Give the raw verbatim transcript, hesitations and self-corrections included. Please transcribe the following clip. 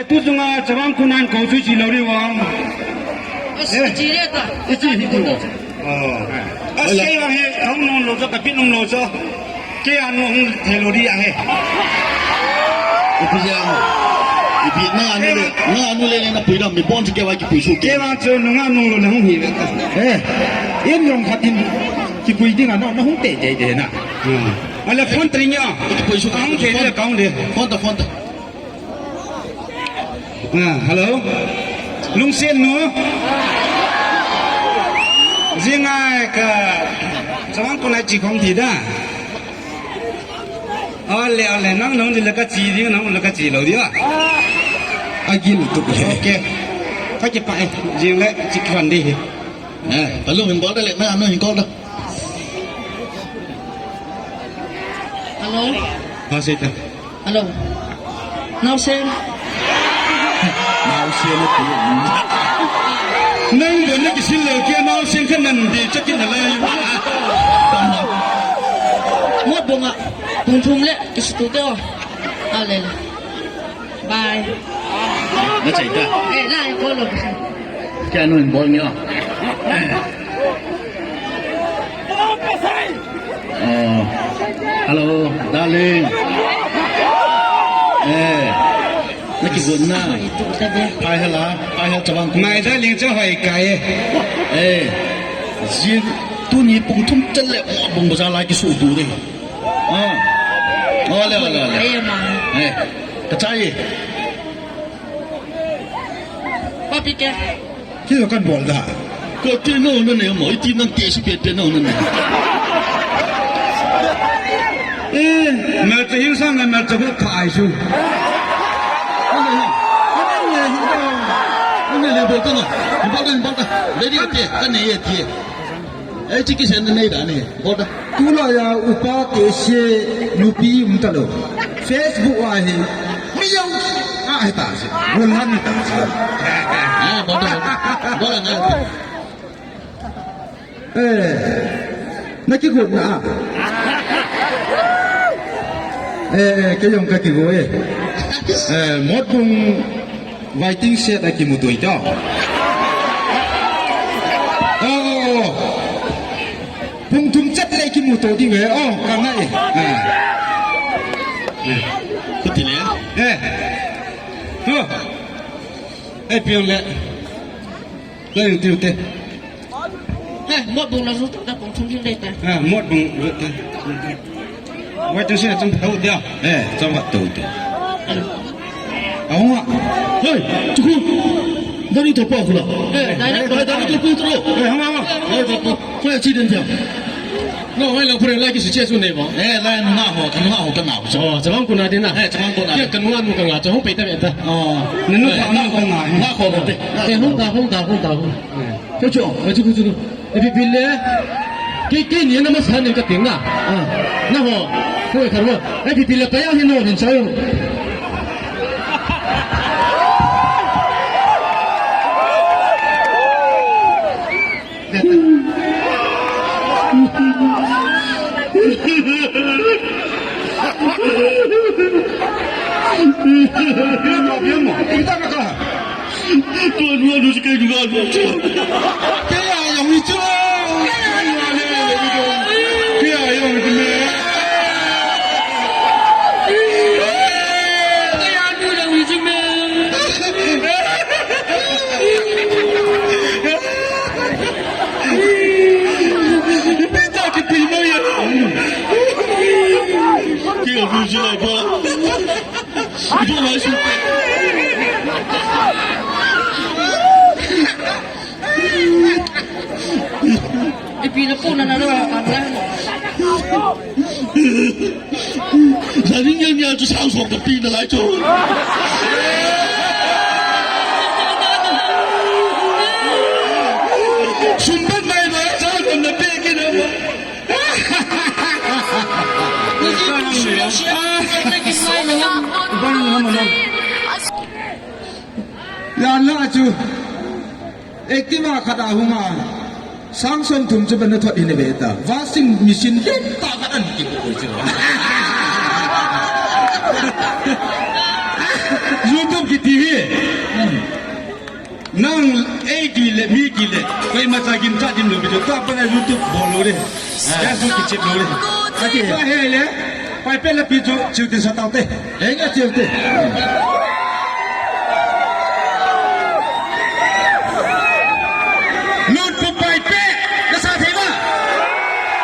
Tu chunga chavang kunan kou chu chi lou ri vang. Eh, chi le ta. Eh, chi hi tu. Oh. Asei vang he, kong nung lou chu, kapit nung lou chu. Kei a nung hung thei lou di a he. Ipi jang. Ipi na anu le, na anu le na pui dam mi bon chu kei va kipui su kei. Kei vang chu nung a nung lou na hung hi ve. Eh, in jong khat in kipui ding a na, na hung te te te na. Hmm. Ale phone tring ya. Kipui su. Ahung te te kong de. Phone ta, phone ta. Ah, hello. Lungsen nu. Jing ngai ka. Chavang kunai chi khom thi da. Ale, ale, nang nang di le ka chi di, nang le ka chi lou di a. Agil tu. Okay. Ka chi pa e, jing le chi khon di. Eh, hello, hin bol da le, na, na, hin call da. Hello. Ha, sei ta. Hello. Naosen. Naosen na ti. Nang don na kisil le ke naosen ka nan de chakin na lai. Mo bonga. Tung thum le kisitu te o. Ale. Bye. Na chai ta. Eh, la ko lo. Kya no in bol ni o. Oh, hello, darling. Eh, na kigon na. Pai hela, pai hel chavang. My darling, cha hoi kai. Eh, jin tuni pung thum chal le, bung bazar lai kisu tu de. Ah. Ole, ole, ole. Eh, ma. Eh, ka chai. Papi ke. Kei kan bol da. Ka te no na ne mo, iti nang te si pe te no na ne. Eh, na te hin sang na te bu phai su. Ane le bol ta na. Bol ta, bol ta. Ready te, ane ye te. Ei, chi kisen nei da ni. Bol da. Tulai a upa kese nupi um talou. Facebook a hi. Mi jong a hi ta si. Bol han hi ta si. Ah, bol da. Bol da. Eh. Na kigot na. Eh, eh, kei jong ka kigo e. Eh, Motbung. Waiting shed a kimuto ito. Oh. Pung thum chat le kimuto ding e. Oh, ka ngai. Ah. Kuti le. Eh. Tu. Eh, pion le. Lai tiu te. Eh, Motbung la ruta da pung thum ding dai ta. Ah, Motbung ruta. Wai tu sia chang tau dia. Eh, chang wat tu tu. Ahung a. Hei, chuku. Dari to pa kula. Eh, dari to pa. Dari to pa tu. Eh, hang hang. Eh, to pa. Ko ya chi den dia. No, wai la pure la ki su che su ne ba. Eh, la na ho, ka na ho ka na. Oh, chavang kuna din na. Eh, chavang kuna. Ke ka nu anu ka nga, chavang pe ta pe ta. Oh. Nanu ka anu ka nga. Na ho ba te. Eh, hung ta, hung ta, hung ta, hung. Cho cho, cho cho cho. Epi pile. Ke ke ni na ma sa ni ka ting na. Ah. Na ho. Ko ka ro. Epi pile pa ya ni no ni sa yo. Bien, bien, bien. Tuan, tuan, tu si kai juga tu. Kaya yang itu. Kaya yang itu. Kaya yang itu. Pita ke pina ya. Kaya tu si lai pa. Ipi na po na na na. Zaning yang yang tu sang sok tapi na lai tu. Sumbat mai ba sa kan na pe ke na. Yan la chu. Activa khat a hung a. Sang som thum chu ban na thot in ve ta. Washing machine len ta khat an ki ko chu. YouTube ki T V. Kile, mi kile. Koima cha gin cha dim lou pi chu. Tua pat a YouTube bol lou ding. Ya su kichep lou ding. Ati. Tua hi le. Pai pe la pi chu, chiu tin sa tau te. Ei na chiu te.